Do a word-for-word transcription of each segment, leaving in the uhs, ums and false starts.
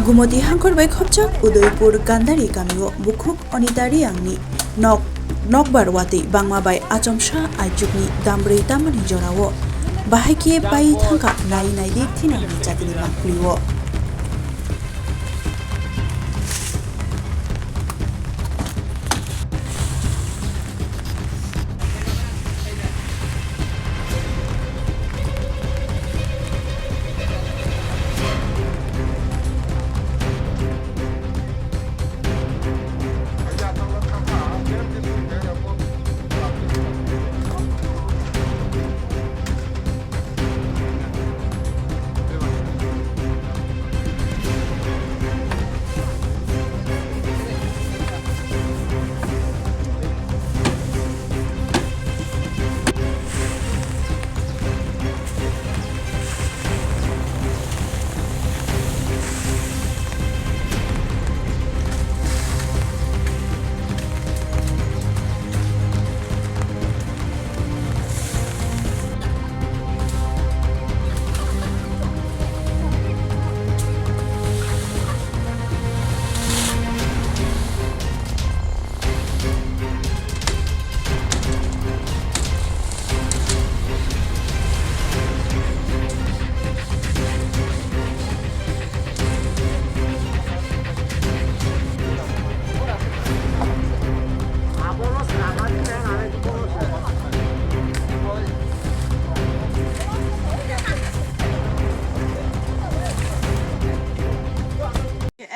Gumoti hangkhor bai khopjak Udaipur Gandari kamio bukhuk Onita Riyangni nok, nokbar watwi bangma bai achomsa aichukni dambrwi tamani jorao bahai khe pai thangkha nai naidi thinangni chakni mangpilio.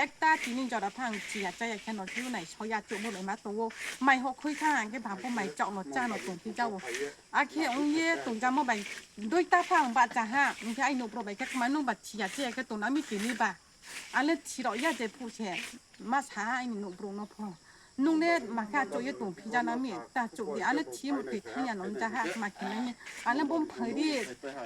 Ekta tini jora phang chiya chaya kheno kiu nai soya chumo nai ma tongo, mai ho khui kha ang khe babo mai chok no cha no tong pi jago. Akhe ong ye tong jamo bai dui ta phang ba cha ha, ong khe ai nokro bai khe kma nung ba chiya chaya khe tong nami tini ba. Ale thirok ya je phu se ma sa ha aini nokbrok no pho. Nung le ma khe achuk ye tong phi jana mi ta chuk di. Ale thi mo twi thang ya no ja ha ma khe nai. Ale bom phai ri.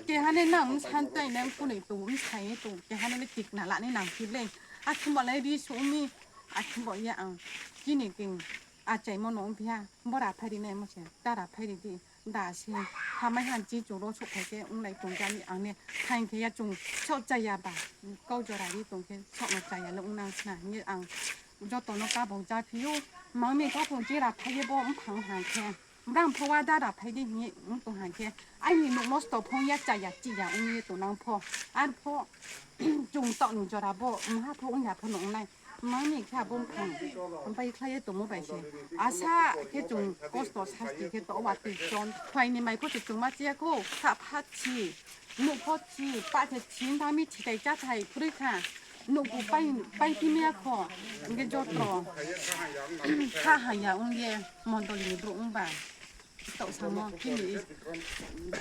Ke ha ne nang san tai nang kunui tong mi sai ye tong. Ke ha ne tik na la ne nang phi le. A thum ba lai ri su mi. A thum ba ya ang. Kini king. Achaimo no wngphi ha, bo raphai rinai mo se, ta raphai ridi, da se, hamai han chi chwng ro sok phai khe wng lai tong jani ang ne, phaing khe ya chwng sok chaya ba, kau jora ri tong khe sok no chaya le wng nang sna hinwi ang joto no kabok ja phio, mangni kok tong chi raphai ye bo wng phang han khe, bram pho wa da raphai di hinwi wng tong han khe, aini nuk nosto phung ya chaya chi ya wng ye tong nang pho, ar pho chwng tok ni jora bo wng ha pho wng ya pho no wng nai. Mangni khe abo wngphang bai khlai ye tongmo bai se. Asa khe chwng kosto sasti khe to watwi chon. Phaini mai pho se chwngma chiya kho. Kha pha thi. Nuk pho thi. Pa the thi wngthang mi thitai chathai phwrwi kha. Nuk bo pai, pai timiya kho. Hwnkhe jotro. Kha haya wngye mondoli ni borok wngba. Tok samo chini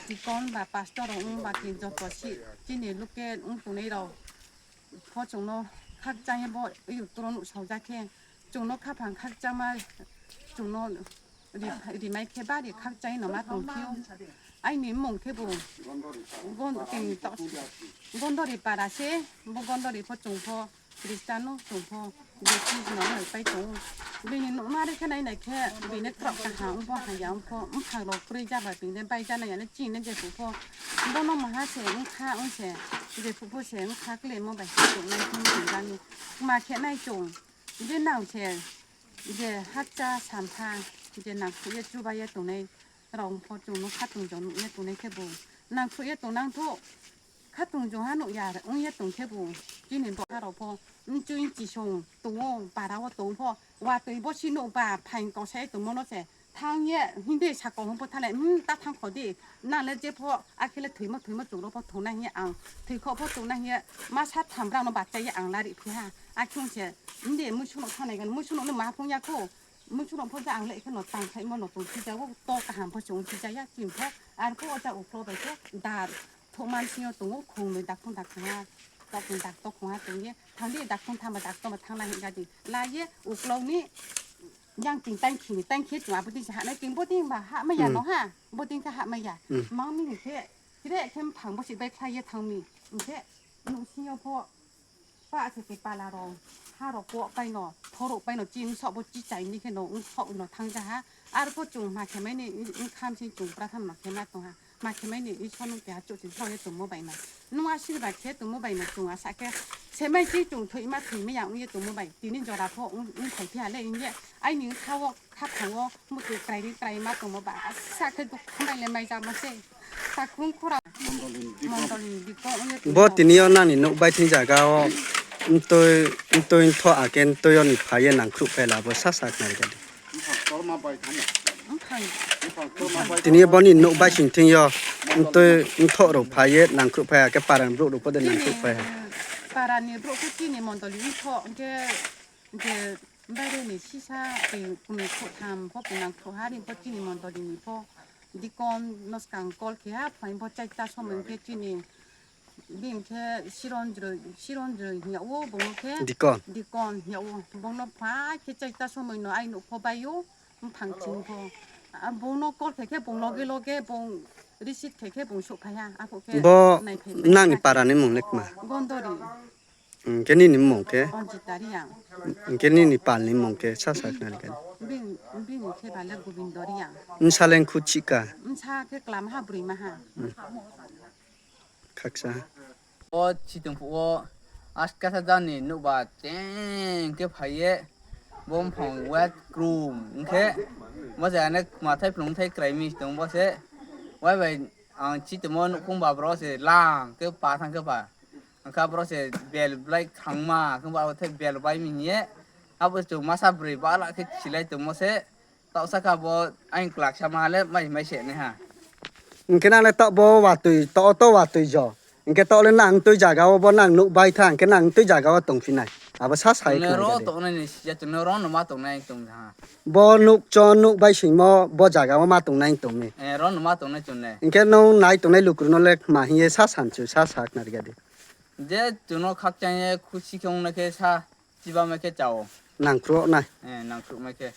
deacon ba pastor rok wngba khe joto si chini local wng tongnai rok. Pho chwngno khakchangya bo, i, turo nuk saujak khe chwngno khaphang khakchangma chwngno ri-, rimai khe bari khakchangno ma tongphio. Aini mung khe bo Gon-, tini to-, Gondori para se, bo Gondori pho chwng pho Christian no chwng pho Baptist no nai pai tongo. Bini nukna rikhe nai nai khe bini kwrak kaham wng pho haya wng pho, bwkhak rok kwrwi jaba bini bai jana yani chini jephru pho. Bono maha se wngkha wng se, jephru pho se wngkha kwlwi mo bai se chwng nai khe wng tong jani. Ma khe nai chwng, je nang se, je hakcha sampha, je nang khuye chubaye tongnai rok pho chwngno khatung jong nukya tongnai khe bo nang khuye tong nang thok. Khatung jong ha nukya wngya tong khe bo chini bwkha rok pho mchwi chisong tongo, para o tong pho watwi bo si nuk ba phaing kosai tongmo no se thang ye hindi sako hwn pho thanai, hmm, ta thang kho di, nang le je pho akhe le thwimo thwimo chwng rok pho thung nai hwnye ang thwi kho pho chwng nai hwnye ma sa tham brang no bacha ye ang lari phi ha. Akhung se hindi muisu no thanai gani muisu no ma phung ya kho. Muisu rok pho je ang le khe no tang khai mo no tong si jago, to kaham pho chong si jaya, chini pho, ar pho o ja uklo bai khe dar thok man sing yo tongo, khong noi dak thong dak thong ha, tok thong dak tok thong ha tong ye, thang di dak thong thang ba dak to ma thang na hin ga di, la ye uklo ni yang ting tang khi ni tang khe chwng abo ding se ha nai ting bo ding ba ha ma ya Hmm. no ha, bo ding khe ha ma ya, Hmm. mang mi ni khe, kre khe phang bo si bai khlai ye thang mi, hing khe nung sing yo pho. Pa se ke pala rok, ha rok kok pai no, thorok pai no, chini sok bo chichai ni khe no, wng sok no thang ja ha. Ar pho chwng ma khe mai ni, wng kham sing chwng pra tham no khe ma tong ha. Ma khe mai ni i sono keha chuti thoi tongmo bai ma. Nung asirba khe tongmo bai ma, chung asa khe semai chi chung thoi ma thoi ma ya ung ye tongmo bai. Tini jora pho ung, ung thai phi hale ung ye. Ai ni kha o, kha thang o, mutu krai ni krai ma tongmo ba. Asa khe duk khamai le mai ja ma se. Takhung khura. Mondoli ni diko ung ye tongmo. Bo tini o nani nuk bai thing jaga o ntoi, ntoi ntho ake ntoi o ni phai ye nangkhruh phai labo sa sa khnari kadi. Tini boni nuk bai sing thing yo. Ntoi nthok rok phai ye nangkhruh phai ya, khe para ni borok rok pho de nangkhruh phai ya. Para ni borok khe chini mondoli wngkho, hwnkhe je baire ni sisa tei kumi khuk tham pho nangkhruh ha, ri pho chini mondoli ni pho dikon noskang kol khe ha, phai pho chaita somoi hwnkhe chini Bini khe Sironjroi, Sironjroi hingya o, bongno khe Dikon. Dikon hingya o. Bongno phai khe chaita somoi no ai nuk pho bai o, mphang ching pho. A bongno call khe khe bong loge loge bong receive khe khe bong sok phai ha. Apho khe bo nai phai nangni para ni mung le kma? Gondori. Hingke nini mung khe? Anjita Riyang. Hingke nini pal ni mung khe sa sa khnari kani? Bini, bini khe bale Gobindo Riyang. Nsa leng khu chika? Nsa khe klam ha brwi ma ha. Khaksa. O chitwng phuo askasa jani nukba teng khe phaiye bo mphang wet krum wngkhe bo jagani mathai phlung thai kwrai mi tong bo se waibai ang chitwmo nukhung ba bro se lang khe pa thang khe pa wngkha bro se bel blai khangma khe ba thai bel bai mi hiye abo chwng masa bwrwi bala khe chilai tongmo se. Toksa kha bo ayang kwlak sama le mai mai se nai ha. Hingke nang le tok bo watwi, to, to watwi jo. Hingke tok le nang twi jaga o bo nang nuk bai tha, hingke nang twi jaga o tong phi nai. Abo sa sai Chwng le khna ro gade. Tongnai ni sija, chwng le ro no ma tongnai tong ha. Bo nuk cho nuk bai singmo bo jaga o ma tongnai tong ni. Eh, ro no ma tongnai chwng le. Hingke nung nai tongnai lukur no le ma hiye sa san chu, sa sa khna gade. Je chwng no khakchang ye khusi khe ong nai khe sa chiba mai khe chao. Nang khruh nai. Eh, nang khruh mai khe.